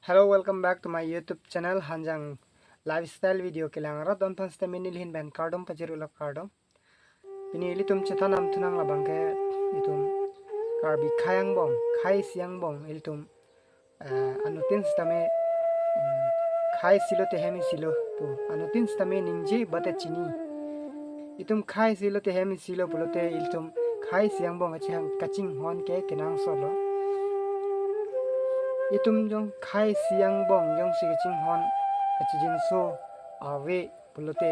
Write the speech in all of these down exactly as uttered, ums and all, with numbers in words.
Hello, welcome back to my YouTube channel, Hanjang Lifestyle Video. Kelang arat don aphan sitame neli ahin pen kardom pajir-ilo, kardom. Pini ilitum chethan nangthu nang labang ke itum Karbi akhai angbong, akhai isi angbong ilitum, eh, anuttin sitame, mm, akhai isi lote hem isi lo pu anuttin sitame ningje bate chini. Itum akhai isi lote hem isi lo pulote ilitum akhai isi angbong kachihang kachinghon ke kenangsot lo. Itum jong akhai isi angbong jongsi kachinghon kachijinso ave pulote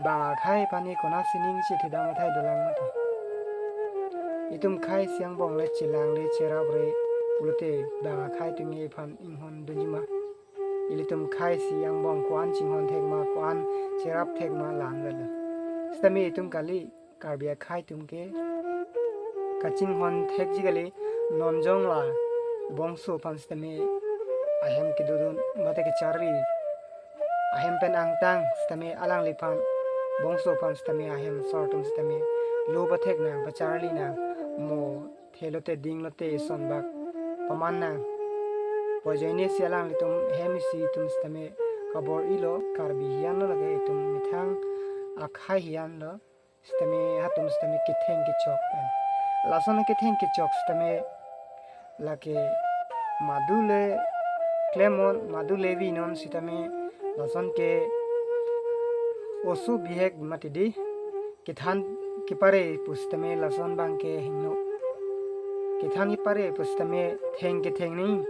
bang akhai aphan ke konatsi ning si thedam athai dolang mati. Itum akhai isi angbong le chelangle cheraple pulote bang akhai atum ke iphan inghon dunji ma? Ilitum akhai isi angbong ko-an chinghon thek ma, ko-an cherap thek ma, la-an avelo. Sitame itum kali, Karbi akhai atum ke kachinghon thekji kali. Non jong la bongso aphan sitame ahem kedodun mate kecharli, ahem pen angtang sitame alangliphan, bongso aphan sitame ahem asor atum sitame lo pathek nang, pacharli nang, mo the lote ding lote ison bak paman nang. Pujoine si alanglitum hem isi atum sitame kabor-ilo, Karbi hiyan lo lake, itum methang akhai hiyan lo. Sitame hatum sitame ketheng kechok pen. Lason ketheng kechok sitame lake madu le klemnon, madu le vinon sitame lason ke oso bihek mati di, kethan kepare pu sitame lason abang ke hingno. Kethan kepare pu sitame theng ketheng ni,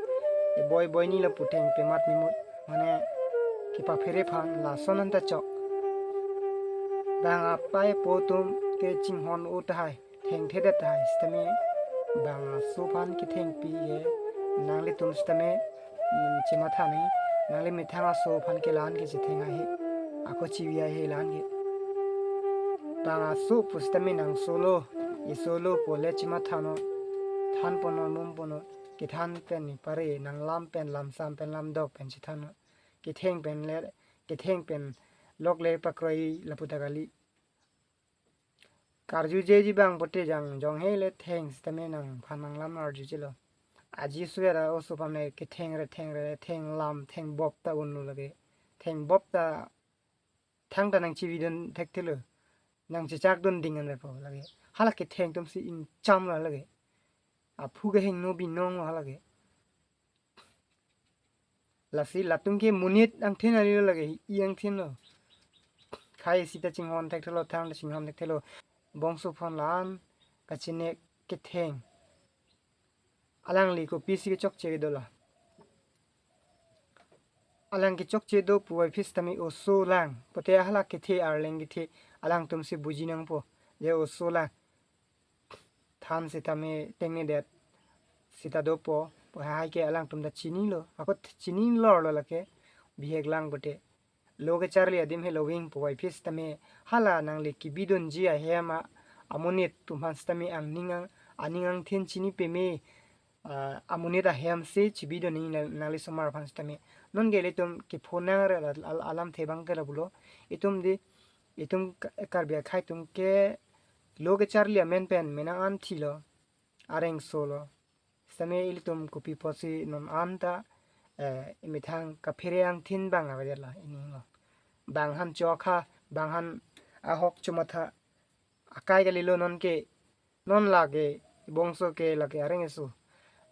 iboi boi ni lapu theng pemat nimut, mane kepaphere aphan lason anta chok. Bang apai apo atum ke chinghon-o tahai, thengthedet tahai sitame bang aso aphan kethengpi ke nanglitum sitame, mm, chematha nang, nangli methang aso aphan ke la-an ke chetheng ahe, ako chivi ahe, la-an ke. Bang aso pu sitame nang solo, isolo pu le chemathanon, thanponnon, mumponnon, kethan pen ni pare, nang lam pen, lamsam pen, lamdok pen chethannon. Ketheng pen le, ketheng pen lok le pakroi lapu ta kali. Karjujeji abang pote jang jong he le theng sitame nangphan nanglam arjujelo. Aji suera oso aphan le kethengre thengre, theng lam, theng bop ta unlo lake. Theng bop ta thangta nangchividun thekthelo, nangchechakdun ding an repo lake. Hala ketheng atum si ingchamlo lake. Aphu ke hingno binong lo hala ke. Lasi latum ke monit angthin ari lo lake, i angthin lo. Akhai isi ta chinghon thekthelo, thang ta chinghon thekthelo. Bongso aphan la-an kachinek ketheng. Alangli kopisi kechokche dola. Alang kechokche do puvoiphit sitame oso lang. Pote hala kethe arleng kethe alangtum si buji nangpo. Je oso lang. Than sitame tengnedet sita dopo, pu hai ke alangtum ta chinilo, ako chinilor lo lake, bihek lang pote. Lo kecharli adim he lo ving puvoiphit sitame, hala nangli kebidunji ahem a, amonit atum aphan sitame angning ang, aning angthin chini peme, ah, amonit ahem si chebidun nang, nangli osomar aphan sitame. Non ke ilitum kephonangre al-, al-, alamthe abang ke lapulo. Itum di, itum Ka-, Karbi akhai atum ke lo kecharli amen pen menang an thilo, areng solo. Sitame ilitum kopi apotsi non anta, eh, imethang kaphere angthin abang avedetlo, ining lo. Bang aphan chokha, bang aphan ahok chomatha, akai kalilo non ke, non lake, bongso ke lake areng eso.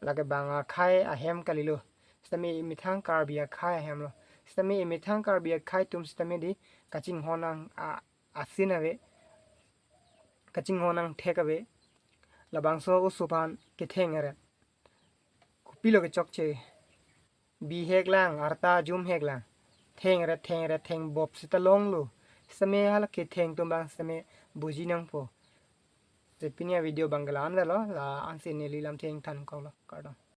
Lake bang akhai ahem kalilo. Sitame imethang Karbi akhai ahem lo. Sitame imethang Karbi akhai atum sitame di kachinghon ang a, asin ave, kachinghon angthek ave, labangso oso aphan ketheng eret. Kopilo kechokche, bihek lang, arta jumhek lang, thengret thengret thengbop sita longlo. Sitame hala ketheng atum abang sitame buji nangpo. Je pini avideo abang ke la-an avelo, la-ansi neli lamthe ingthan koklo, kardom.